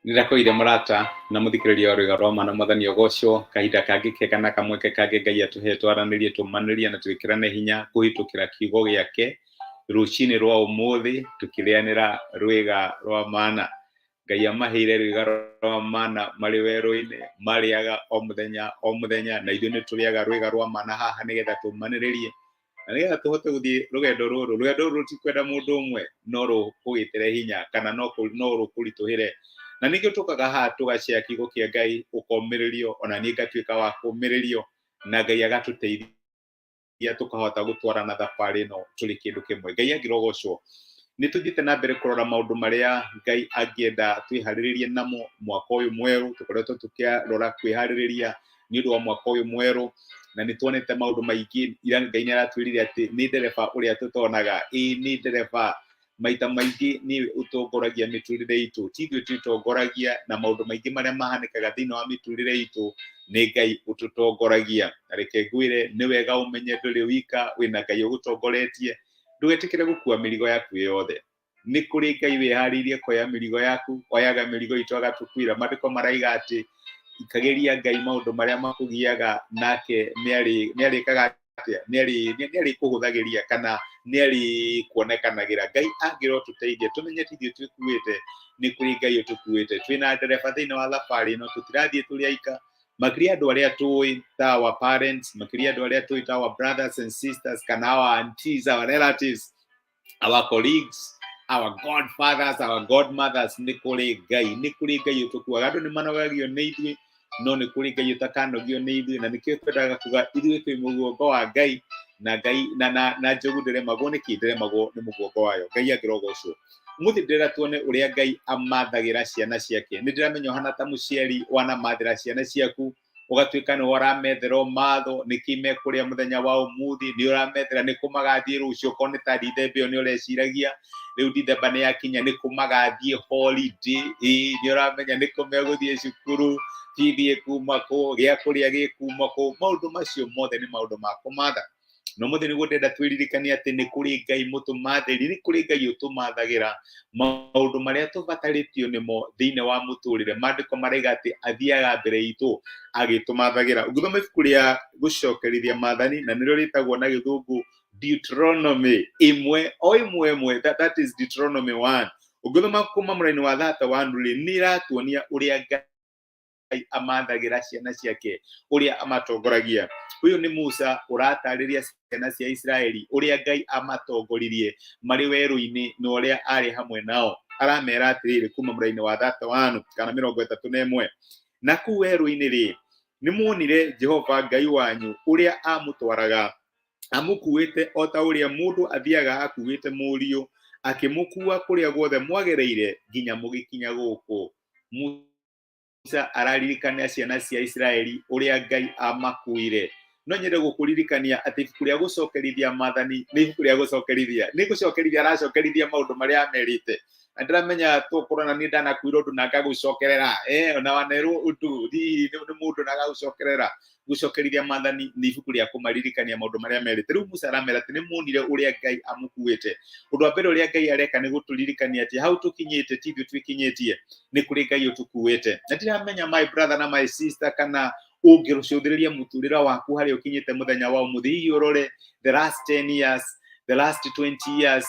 Nĩndakũire mũrata na mũthikĩrĩria wa rwĩga rwa mana mwathani ũgocwo kahinda kangĩ kega na kamweke kangĩ Ngai atũhe twaranĩrie tũmanĩrie na twĩkĩrane hinya kũhĩtũkĩra kiugo gĩake rũcinĩ rwa ũmũthĩ tũkĩrĩanĩra rwĩga rwa mana. Ngai amaheire rwĩga rwa mana marĩ werũ-inĩ marĩaga o mũthenya o mũthenya na ithuĩ nĩ tũrĩaga rwĩga rwa mana haha nĩgetha tũmanĩrĩrie na nĩgetha tũhote gũthiĩ rũgendo rũrũ. Rũgendo rũrũ rũtikwenda mũndũ ũmwe, no rũkũgĩtĩre hinya kana no rũkũritũhĩre, na nĩkĩo tũkaga haha tũgacea kiugo kĩa Ngai, ũkomĩrĩrio, ona niĩ ngatuĩka wa kũmĩrĩrio, na Ngai agatũteithia tũkahota gũtwarana thabarĩ ĩno tũrĩ kĩndũ kĩmwe. Ngai angĩrogocwo. Nĩ tũthiĩte na mbere kũrora maũndũ marĩa Ngai angĩenda twĩharĩrĩrie namo mwaka ũyũ mwerũ. Tũkoretwo tũkĩrora kwĩharĩrĩria nĩ ũndũ wa mwaka ũyũ mwerũ, na nĩ tuonete maũndũ maingĩ. Ira Ngai nĩ aratwĩrire atĩ nĩ ndereba ũrĩa tũtonaga. Ĩĩ nĩ ndereba, maita maingĩ nĩ ũtongoragia mĩtũrĩre itũ, ti ithuĩ twĩtongoragia, na maũndũ maingĩ marĩa mahanĩkaga thĩinĩ wa mĩtũrĩre itũ nĩ Ngai ũtũtongoragia. Na reke ngwĩre, nĩ wega ũmenye ndũrĩ wika, wĩna Ngai ũgũtongoretie. Ndũgetĩkĩre gũkua mĩrigo yaku yothe. Nĩ kũrĩ Ngai wĩharĩirie kuoya mĩrigo yaku, oyaga mĩrigo itũ agatũkuĩra. Maandĩko maraiga atĩ ikagĩria Ngai maũndũ marĩa makũgiaga, nake nĩarĩkaga atĩa? Nĩarĩkũhũthagĩria kana nĩarĩkuonekanagĩra. Ngai angĩrotũteithia tũmenye ti ithuĩ twĩkuĩte, nĩ kũrĩ Ngai ũtũkuĩte. Twĩna ndereba thĩinĩ wa thabarĩ ĩno, tũtirathiĩ tũrĩ aika. Makĩria andũ arĩa tũĩ ta our parents, makĩria andũ arĩa tũĩ ta our brothers and sisters, kana our aunties, our relatives, our colleagues, our godfathers, our godmothers. Nĩ kũrĩ Ngai, nĩ kũrĩ Ngai ũtũkuaga. Andũ nĩ manogagio nĩ ithuĩ, no nĩ kũrĩ Ngai ũtakanogio nĩ ithuĩ, na nĩkĩo twendaga kuga ithuĩ twĩ mũgongo wa Ngai, na Ngai na njogu ndĩremagwo nĩ kĩ? Ndĩremagwo nĩ mũgongo wayo. Ngai angĩrogocwo. Mũthĩ ndĩrenda tuone ũrĩa Ngai amathagĩra ciana ciake. Nĩ ndĩramenya ũhana ta mũciari wanamathĩra ciana ciaku, ũgatuĩka nĩ ũramethera ũmatho nĩkĩ mekũrĩa mũthenya wa ũmũthĩ, nĩ ũramethera nĩ kũ magathiĩ rũciũ, okorwo nĩ ta Dithemba ĩyo nĩ ũreciragia rĩu Dithemba nĩ yakinya nĩ kũ magathiĩ holiday, ĩĩ nĩ ũramenya nĩ kũ megũthiĩ cukuru, bithi ĩkuma kũ, gĩa kũrĩa gĩkuma kũ. Maũndũ macio mothe nĩ maũndũ ma kũmatha. No mũthĩ nĩguo ndĩrenda twĩririkanie atĩ nĩ kũrĩ Ngai mũtũmathĩri, nĩ kũrĩ Ngai ũtũmathagĩra maũndũ marĩa tũbatarĩtio nĩmo thĩinĩ wa mũtũrĩre. Maandĩko maraiga atĩ athiaga mbere itũ agĩtũmathagĩra. Ũngĩthoma ibuku rĩa gũcokerithia maathani, na nĩrĩo rĩtagwo na gĩthũngũ Deuteronomy ĩmwe o ĩmwe ĩmwe, that is Deuteronomy 1, ũngĩthoma kuma mũraini wa 31 rĩ, nĩ ĩratuonia ũrĩa Ngai amathagĩra ciana ciake, ũrĩa amatongoragia. Ũyũ nĩ Musa ũratarĩria ciana cia Isiraeli ũrĩa Ngai amatongoririe marĩ werũ-inĩ na ũrĩa arĩ hamwe nao. Aramera atĩrĩrĩ kuma mũraini wa 31 kana 31, na kũu werũ-inĩ rĩ, nĩmuonire Jehova Ngai wanyu ũrĩa amũtwaraga amũkuĩte o ta ũrĩa mũndũ athiaga akuĩte mũriũ, akĩmũkuua kũrĩa guothe mwagereire nginya mũgĩkinya gũkũ. Musa araririkania ciana cia Isiraeli ũrĩa Ngai amakuire. No nyende gũkũririkania atĩ ibuku rĩa gũcokerithia maathani nĩ ibuku rĩa gũcokerithia, nĩ gũcokerithia aracokerithia maũndũ marĩa amerite. Na ndĩramenya tũkorwo na niĩ ndanakuire ũndũ na ngagũcokerera, ona wanerwo ũndũ hihi nĩ mũndũ na agagũcokerera. Gũcokerithia maathani nĩ ibuku rĩa kũmaririkania maũndũ marĩa merĩte. Rĩu Musa aramera atĩ nĩ muonire ũrĩa Ngai amũkuĩte. Ũndũ wa mbere ũrĩa Ngai areka nĩ gũtũririkania atĩ hau tũkinyĩte ti ithuĩ twĩkinyĩtie, nĩ kũrĩ Ngai ũtũkuĩte. Na ndiramenya my brother na my sister kana ũngĩcũthĩrĩria mũtũrĩre waku harĩa ũkinyĩte mũthenya wa ũmũthĩ, hihi ũrore the last 10 years, the last 20 years,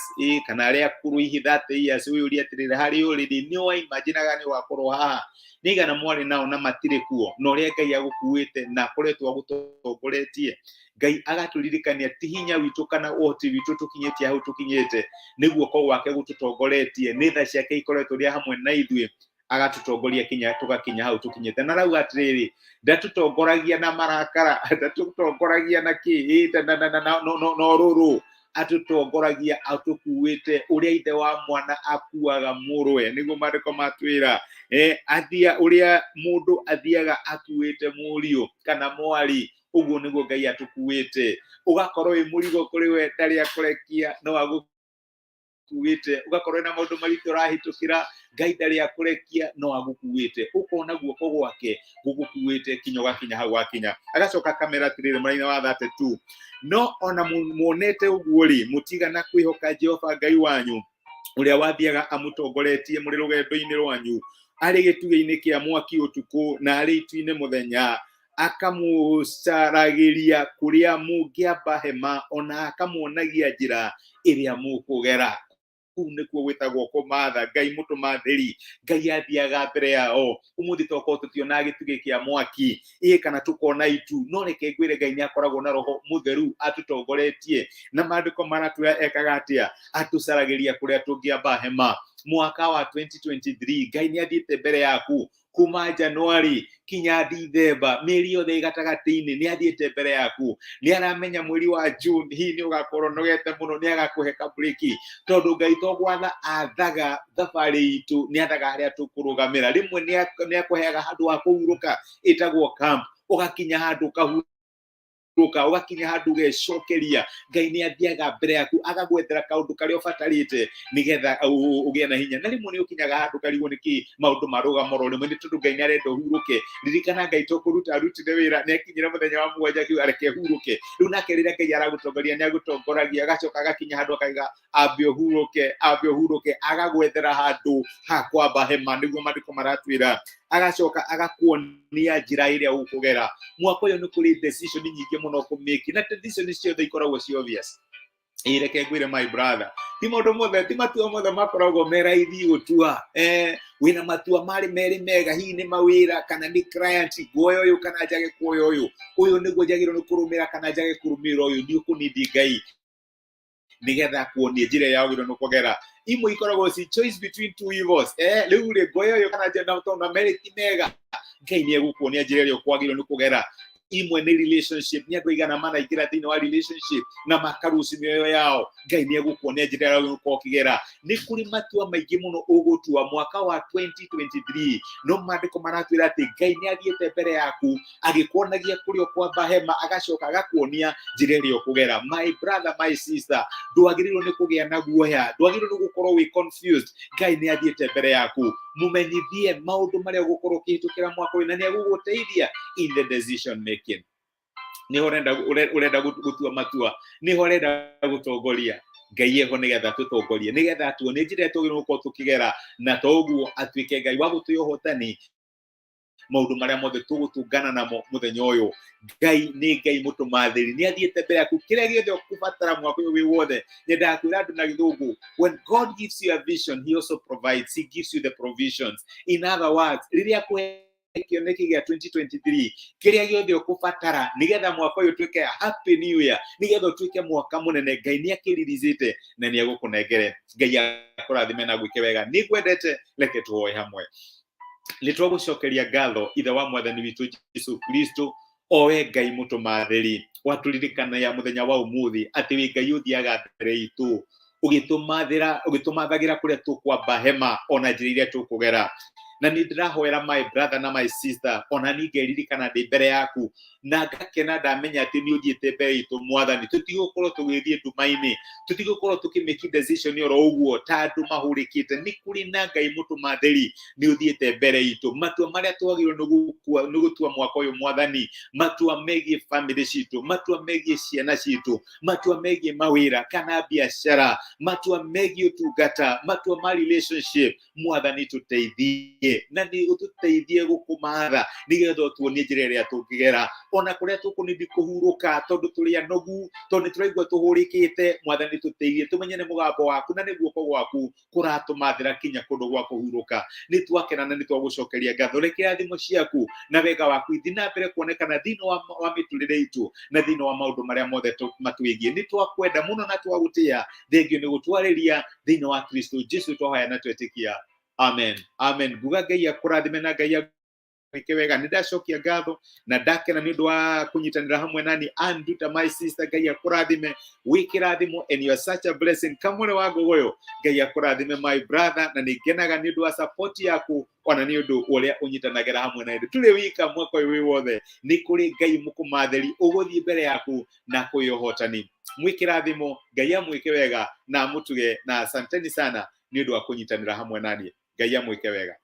kana arĩa akũrũ hihi 30 years, wĩyũrie atĩrĩrĩ, harĩa ũrĩ rĩ, nĩ waimaginaga nĩ ũgakorwo haha? Nĩ aigana mwarĩ nao na matirĩ kuo, na ũrĩa Ngai agũkuĩte na akoretwo agũtongoretie. Ngai agatũririkania ti hinya witũ kana ũhoti witũ tũkinyĩtie hau tũkinyĩte, nĩ guoko gwake gũtũtongoretie, nĩ tha ciake ikoretwo rĩa hamwe na ithuĩ, agatũtongoria kinya tũgakinya hau tũkinyĩte. Na rauga atĩrĩrĩ, ndatũtongoragia na marakara, ndatũtongoragia na kĩ, na ũrũrũ, atũtongoragia atũkuĩte ũrĩa ithe wa mwana akuaga mũrũwe, nĩguo maandĩko matwĩra. Athia ũrĩa mũndũ athiaga akuĩte mũriũ kana mwarĩ, ũguo nĩguo Ngai atũkuĩte. Ũgakorwo wĩ mũrigo kũrĩ we, ndarĩ akũrekia, no agũkuĩte. Ũgakorwo na maũndũ maritũ ũrahĩtũkĩra, Ngai ndarĩ akũrekia, no agũkuĩte. Ũkona guoko gwake gũgũkuĩte kinya ũgakinya hau wakinya. Agacoka akamera atĩrĩrĩ mũraini wa 32, no ona muonete ũguo rĩ, mũtigana kwĩhoka Jehova Ngai wanyu, ũrĩa wathiaga amũtongoretie mũrĩ rũgendo-inĩ rwanyu. Arĩ gĩtugĩ-inĩ kĩa mwaki ũtukũ na arĩ itu-inĩ mũthenya, akamũcaragĩria kũrĩa mũngĩamba hema, ona akamuonagia njĩra ĩrĩa mũkũgera. Kũu nĩkuo gwĩtagwo kũmatha. Ngai mũtũmathĩri, Ngai athiaga mbere yao. Ũmũthĩ tokorwo tũtionaga gĩtugĩ kĩa mwaki ĩ kana tũkona itu, no reke ngwĩre Ngai nĩ akoragwo na Roho Mũtheru atũtongoretie, na maandĩko maratwĩra ekaga atĩa? Atũcaragĩria kũrĩa tũngĩamba hema. Mwaka wa 2023 Ngai nĩ athiĩte mbere yaku kuma Januari kinya Dithemba, mĩeri yothe ĩ gatagatĩ-inĩ nĩ athiĩte mbere yaku. Nĩ aramenya mweri wa June hihi nĩ ũgakorwo ũnogete mũno, nĩ agakũhe kabreki, tondũ Ngai to gwatha athaga thabarĩ itũ, nĩ athaga harĩa tũkũrũgamĩra. Rĩmwe nĩ akũheaga handũ ha kũhurũka, ĩtagwo camp, ũgakinya handũ ũkahurũka, ũgakinya handũ ũgecokeria. Ngai nĩ athiaga mbere yaku agagwethera kaũndũ karĩa ũbatarĩte nĩgetha ũgĩe na hinya. Na rĩmwe nĩ ũkinyaga handũ ũkarigwo nĩkĩ maũndũ marũgama oro rĩmwe, nĩ tondũ Ngai nĩ arenda ũhurũke. Ririkana Ngai to kũruta arutire wĩra, nĩ akinyire mũthenya wa mũgwanja akiuga reke hurũke. Rĩu nake rĩrĩa Ngai aragũtongoria, nĩ agũtongoragia agacoka agakinya handũ akaiga ambe ũhurũke, ambe ũhurũke, agagwethera handũ ha kwamba hema, nĩguo maandĩko maratwĩra. Agacoka agakuonia njĩra ĩrĩa ũkũgera. Mwaka ũyũ nĩ kũrĩ decision nyingĩ mũno ũkũmĩki, na decision ciothe ikoragwo ci obvious. Ĩ reke ngwĩre my brother, ti maũndũ mothe, ti matua mothe makoragwo me raithi gũtua. Wĩna matua marĩ merĩ mega, hihi nĩ mawĩra kana nĩ client, nguoya ũyũ kana njage kuoya ũyũ, ũyũ nĩguo njagĩrĩirwo nĩ kũrũmĩra kana njage kũrũmĩrĩra ũyũ. Nĩ ũkũnindi Ngai nigetha kuonie njĩra ĩrĩa wagĩrĩirwo nĩ kũgera. Imwe ikoragwo ci choice between two evils. Rĩu rĩ, nguoya ũyũ kana njĩra, tondũ na merĩ ti mega, Ngai nĩ egũkuonia njĩra ĩrĩa ũkwagĩrĩirwo nĩ kũgera. Imwe nĩ relationship, nĩ andũ aigana manaingĩra thĩinĩ wa relationship na makaruci mĩoyo yao. Ngai nĩ egũkuonia njĩra ĩrĩa wagĩrĩirwo gũkorwo ũkĩgera. Nĩ kũrĩ matua maingĩ mũno ũgũtua mwaka wa 2023, no maandĩko maratwĩra atĩ Ngai nĩ athiĩte mbere yaku agĩkuonagia kũrĩa ũkwamba hema, agacoka agakuonia njĩra ĩrĩa ũkũgera. My brother, my sister, ndwagĩrĩirwo nĩ kũgĩa na guoya, ndwagĩrĩirwo nĩ gũkorwo wĩ confused. Ngai nĩ athiĩte mbere yaku, mũmenyithie maũndũ marĩa ũgũkorwo ũkĩhĩtũkĩra mwaka ũyũ, na nĩ egũgũteithia in the decision making. Nĩho ũrenda gũtua matua, nĩho ũrenda gũtongoria. Ngai eho nĩgetha tũtongorie, nĩgetha tuone njĩra ĩrĩa twagĩrĩirwo gũkorwo tũkĩgera, na to ũguo atuĩke Ngai wa gũtũhe ũhotani maũndũ marĩa mothe tũgũtũngana namo mũthenya ũyũ. Ngai nĩ Ngai mũtũmathĩri, nĩ athiĩte mbere yaku kĩrĩa gĩothe ũkũbatara mwaka ũyũ wĩ wothe. Nyendaga kwĩra andũ na Gĩthũngũ, when God gives you a vision, he also provides, he gives you the provisions. In other words, rĩrĩa akũhe kĩoneki gĩa 2023, kĩrĩa gĩothe ũkũbatara nĩgetha mwaka ũyũ ũtuĩke happy new year, nĩgetha ũtuĩke mwaka mũnene, Ngai nĩ akĩririzĩte na nĩ egũkũnengere. Ngai akũrathime na gwĩke wega. Nĩ ngwendete, reke tũhoe hamwe. Nĩ twagũcokeria ngatho, Ithe wa Mwathani witũ Jesu Kristo, o we Ngai mũtũmathĩri, watũririkania mũthenya wa ũmũthĩ atĩ wĩ Ngai ũthiaga mbere itũ ũgĩtũmathĩra, ũgĩtũmathagĩra kũrĩa tũkwamba hema ona njĩra iria tũkũgera. Na nĩ ndĩrahoera my brother na my sister, ona niĩ ngeririkana ndĩ mbere yaku na ngakena ndamenya atĩ nĩ ũthiĩte mbere itũ. Mwathani, tũtigũkorwo tũgĩthiĩ nduma-inĩ, tũtigũkorwo tũkĩmĩki decision oro ũguo ta andũ mahũrĩkĩte. Nĩ kũrĩ na Ngai mũtũmathĩri, nĩ ũthiĩte mbere itũ. Matua marĩa twagĩrĩirwo nĩ gũtua mwaka ũyũ, Mwathani, matua megiĩ family citũ, matua megiĩ ciana citũ, matua megiĩ mawĩra kana biacara, matua megiĩ ũtungata, matua ma relationship, Mwathani tũteithie, na nĩ ũtũteithie gũkũmatha nĩgetha ũtuonie njĩra ĩrĩa tũngĩgera ona kũrĩa tũkũnindi kũhurũka, tondũ tũrĩ anogu, tondũ nĩ tũraigua tũhũrĩkĩte. Mwathani tũteithie tũmenye nĩ mũgambo waku na nĩ guoko gwaku kũratũmathĩra kinya kũndũ gwa kũhurũka. Nĩ twakena na nĩ twagũcokeria ngatho. Reke irathimo ciaku na wega waku ithi na mbere kuonekana thĩinĩ wa mĩtũrĩre itũ na thĩinĩ wa maũndũ marĩa mothe matwĩgiĩ. Nĩ twakwenda mũno na twagũtĩa. Thengio nĩ gũtwarĩria thĩinĩ wa Kristo Jesu twahoya na twetĩkia, amen, amen. Nguga Ngai akũrathime na Ngai agwĩke wega. Nĩ ndacokia ngatho na ndakena nĩ ũndũ wa kũnyitanĩra hamwe nani. Anduta, my sister, Ngai akũrathime, wĩ kĩrathimo and you are such a blessing. Kamũre wa Ngogoyo, Ngai akũrathime my brother, na nĩ ngenaga nĩ ũndũ wa support yaku ona nĩ ũndũ ũrĩa ũnyitanagĩra hamwe na ithuĩ. Tũrĩ wika mwaka ũyũ wĩ wothe, nĩ kũrĩ Ngai mũkũmathĩri ũgũthiĩ mbere yaku na kwĩ ũhotani. Mwĩ kĩrathimo, Ngai amwĩke wega na amũtuge, na asanteni sana nĩ ũndũ wa kũnyitanĩra hamwe naniĩ. Ngai amwĩke wega.